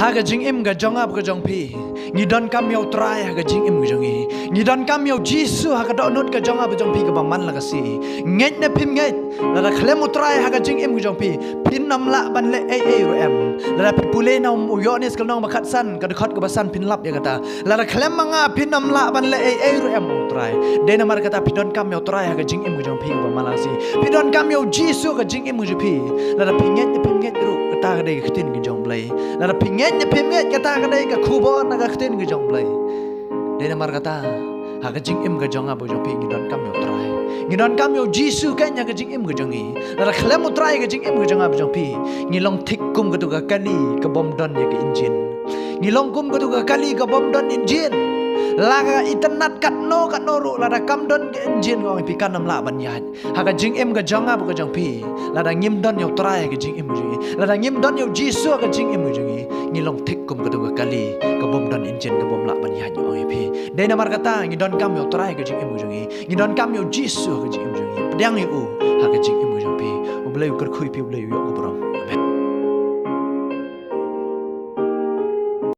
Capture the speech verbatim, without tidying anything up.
Ha ka jingim ka jong nga bad ka jong phi, ngi donkam ïa U Trai ha ka jingim ka jong ngi. Ngi donkam ïa U Jisu ha ka dohnud ka jong nga bad jong phi kaba man la ka sngi. Ngeit ne phim ngeit, lada khlem U Trai ha ka jingim ka jong phi, phin ym lah ban leh ei ei ruh em. Lada phi pule na u Ïoannis ka lynnong ba khatsan, ka dkhot kaba san, phin lap ïa kata. Lada khlem ma nga phin ym lah ban leh ei ei ruh em, ong U Trai. Dei namar kata phi donkam ïa U Trai ha ka jingim ka jong phi kaba man la ka sngi. Phi donkam ïa U Jisu ha ka jingim ka jong phi. Lada phi ngeit ne phim ngeit ruh, kata ka dei ka ktien ka jong U Blei. Lada phi ngeit ne phim ngeit, kata ka dei ka khubor na ka ktien ka jong U Blei. Dei namar kata, ha ka jingim ka jong nga bad jong phi, ngi donkam ïa U Trai. Ngi donkam ïa U Jisu keiñ ha ka jingim ka jong ngi. Lada khlem U Trai ha ka jingim ka jong nga bad jong phi, ngi long thik kum katu ka kali kabym don ïa ka injin. Ngi long kum katu ka kali kabym don injin. La ka itynnad katno katno ruh, lada kam don ka injin, nga ong ïa phi, kan ym lah ban ïaid. Ha ka jingim ka jong nga bad ka jong phi, lada ngim don ïa U Trai ha ka jingim ka jong ngi, lada ngim don ïa U Jisu ha ka jingim ka jong ngi, ngi long thik kum katu ka kali kabym don injin, kabym lah ban ïaid, nga ong ïa phi. Dei namar kata ngi donkam ïa U Trai ha ka jingim ka jong ngi. Ngi donkam ïa U Jisu ha ka jingim ka jong ngi. Pdiang ïa U ha ka jingim ka jong phi. U Blei u kyrkhu ïa phi, U Blei u ïoh ka burom.